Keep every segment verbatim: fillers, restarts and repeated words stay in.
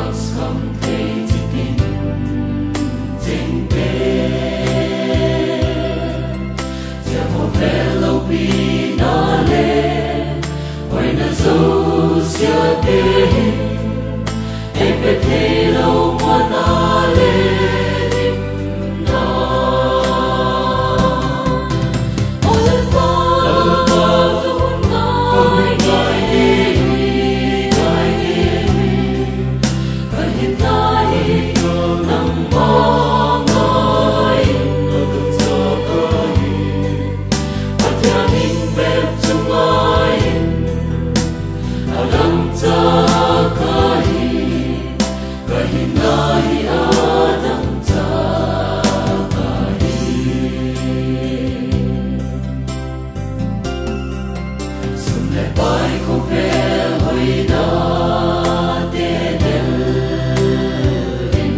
Khamthei chitin chengte, zia khawvel lopina leh hoina zosiate hin, ei pe theilo muanna leh limna. Aw Lalpa, ka hun ngai ngei ui, ngai ngei ui, ka hinna hi nangma ngai in a dangchak ahi. Pathian in bep chu ngai in a dangchak ahi, ka hinna hi a dangchak ahi. Sum leh pai khawvel hoinate del in,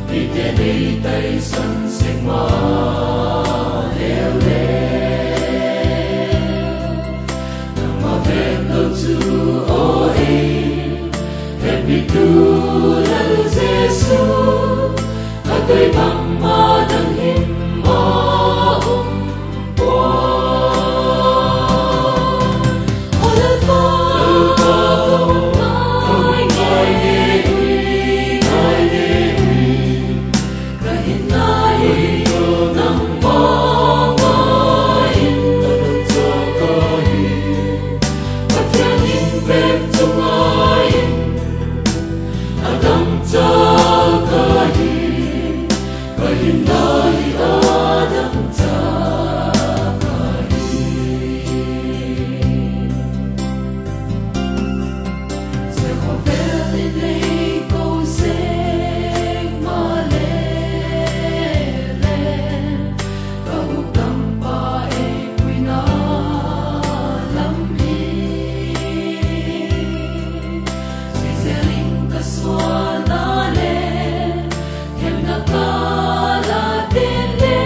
mite'n ei taisan sek maleu le, nangma bep lo chu aw ei hepitu Lal Jesu, ka doi bangma dang him a um pua. Aw Lalpa, ka hun ngai ngei ui, ngai ngei ui, ka hinna hi nangma ngai in a dangchak ahi. Pathian in bep chu ngai in a dangchak ahi, ka hinna hi a dangchak ahi. Zia khawvel in ei ko sek maleh le, ka hukdampa ei puina lam hi, zia zel in ka suanna leh themna ka la tin le,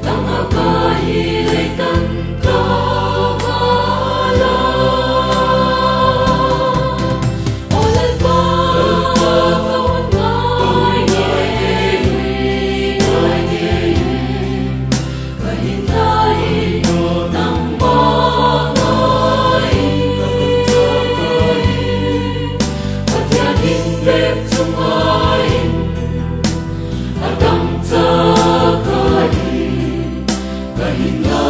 nang a ka hi lei tan ka ngal a. Aw Lalpa, ka hun ngai ngei ui, ngai ngei ui, ka hinna hi nangma ngai in a dangchak ahi. Pathian in bep chu ngai in a dangchak ahi, ka hinna